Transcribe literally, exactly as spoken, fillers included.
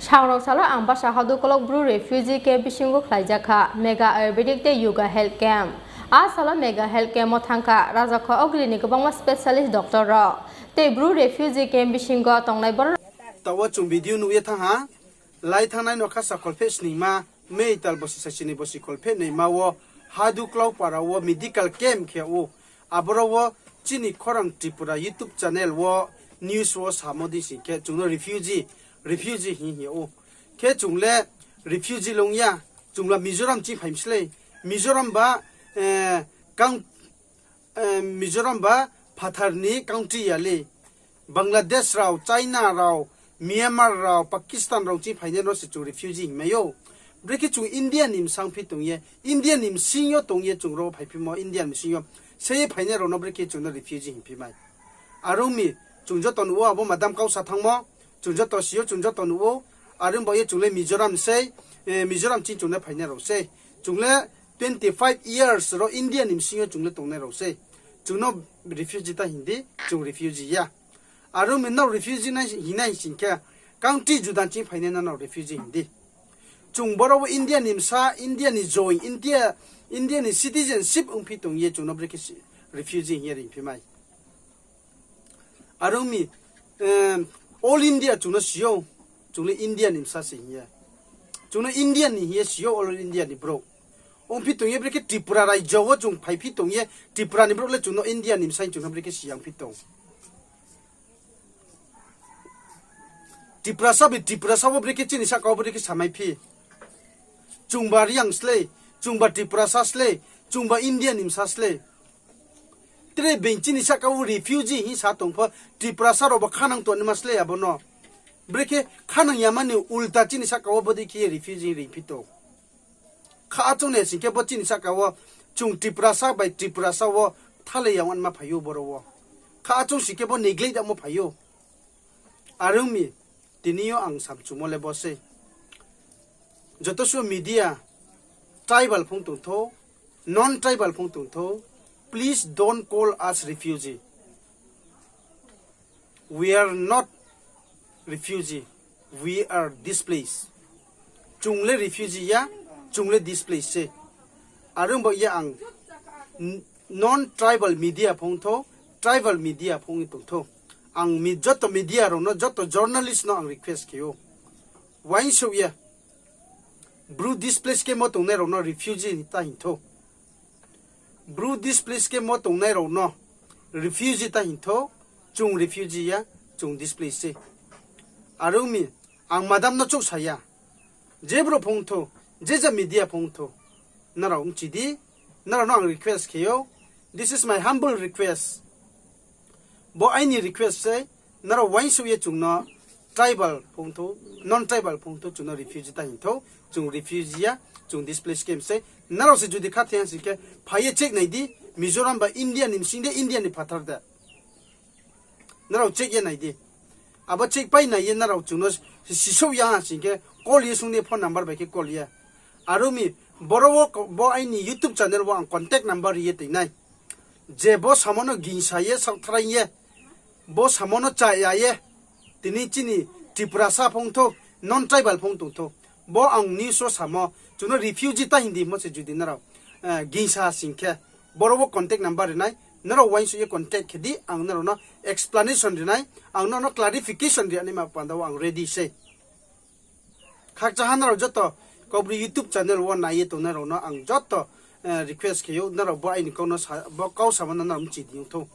Thangrao salo Ambasa Hadukolok Bru refugee camp bisingo khlaijakha Mega Ayurvedic tei Yoga Health Camp. A salo Mega Health Camp wo thangkha Rajakho Ogri ni kwbangma specialist doctor rao tei Bru refugee camp bisingo tongnai borok. Taoh wo chung video nuh ye thanng ha. Lai thanngnai no khasa kholpheh sningma, May tal bosi saichini bosi kholpheh naima wo Hadukolok para wo medical camp khe ou. Aboro wo chini khorang Tripura YouTube channel wo news wo samo dei sing khe chung no refugee, refugee hing hing ou. Khe chung le refugee long ya, chung la Mizoram ching phai mi slei. Mizoram ba, eh, kang, eh, Mizoram ba phathar ni country ya le. Bangladesh rao, China rao, Myanmar rao, Pakistan rao ching phainai no se chung refugee hingmai ou. Brekhe chung India ni bsang phi tong ye, India ni bsing yo tong ye chung ro phaiphimo, India ni bsing yo se ye phainai rao no brekhe chung no refugee hingphi mai. Are ong mi, chung joto nuh ou, abo madam kau sa thanngmo, chung joto si ou, chung joto nuh ou, are ong bao ye chung le Mizoram sei, eh, Mizoram ching chung le phainai rao sei. Chung le twenty five years ro India ni bsing yo chung le tongnai rao sei. Chung no refugee ta hing di, chung refugee ya. Are ong mi nrao refugee nai hing nai sing khe, country juda ching phainai no nrao refugee hing di. Chung boro wo India ni bsa, India ni join, India, India ni citizenship ongphi tong ye chung no brekhe si-, refugee hing ye ringphi mai. Are ong mi, eh, all India chung no si ou, chung le India ni bsa se hing ye. Chung no India ni hing ye si ou, all India ni brouh. Ongphi tong ye brekhe Tripura rajyo wo chung phaiphi tong ye, Tripura ni brouh le chung no India ni bsa hing chung no brekhe si yang phi tong. Tiprasa bai Tiprasa wo brekhe chini sahka wo brekhe samai phi. Chungba Reang slei, chungba Tiprasa slei, chungba India ni bsa slei. Tre being chini sahka wo refugee hing sa tong pho, Tiprasa rao bo khanang tongnaima slei abo no. Brekhe khanang yama ni ulta chini sahka wo bodei khe ye refugee ringphi tong. Kha achung nai sing khe bo chini sahka wo chung Tiprasa bai Tiprasa wo kthalai ya ongma phai ou boro wo. Kha achung sing khe bo neglect yagmo phai ou. Are ong mi, tini yo ang samchumo le bo sei. Joto suh media, tribal phung tong thou, non-tribal phung tong thou, please don't call us refugee. We are not refugee. We are displaced. Chung le refugee ya, chung le displaced se. Are ong bao ye ang n-, non-tribal media phung thou, tribal media phung tong thou. Ang mi-, joto media rao no, joto journalist no ang request khe ou. Uaingsouh ye. Bru displaced camp wo tongnai rao no refugee ta hing thou. Bru displaced camp wo tongnai rao no refugee ta hing thou, chung refugee ya, chung displaced se. Are ong mi, ang madam no chouh sa ya. Je brouh phung thou, je ja media phung thou, nrao bchi di, nrao no ang request khe ou. This is my humble request. Bo aini request sei, nrao uaingsouh ye chung no tribal phung thou, non-tribal phung thou, chung no refugee ta hing thou, chung refugee ya, chung displaced camp sei. Nrao se judi khathoi ya sing khe, phai ye check nai di, Mizoram ba India ni bsing de, India ni phathar de. Nrao check ye nai di. Abo check pai nai ye nrao chung no sisouh ya ha sing khe call ye sung di phone number bai khe call ye. Are ong mi, boro wo ko-, bo aini YouTube channel wo ang contact number ri ye tong nai. Je bo samo no gingsa ye, saohtharai ye, bo samo no chaya ye, tini chini Tiprasa phung thou, non-tribal phung tong thou. Bo ang news wo samo, chung no refugee ta hing di mo se judi nrao, eh, gingsa sing khe. Boro wo contact number ri nai, nrao uaingsouh ye contact khe di, ang nrao no explanation ri nai, ang nrao no clarification ri naima panda wo ang ready sei. Khakchangha nrao joto Kaubru YouTube channel wo nai ye tongnai rao no ang joto, eh, request khe ou, nrao bo aini kau no sa-, bo kau samo no nrao bchi di ong thou.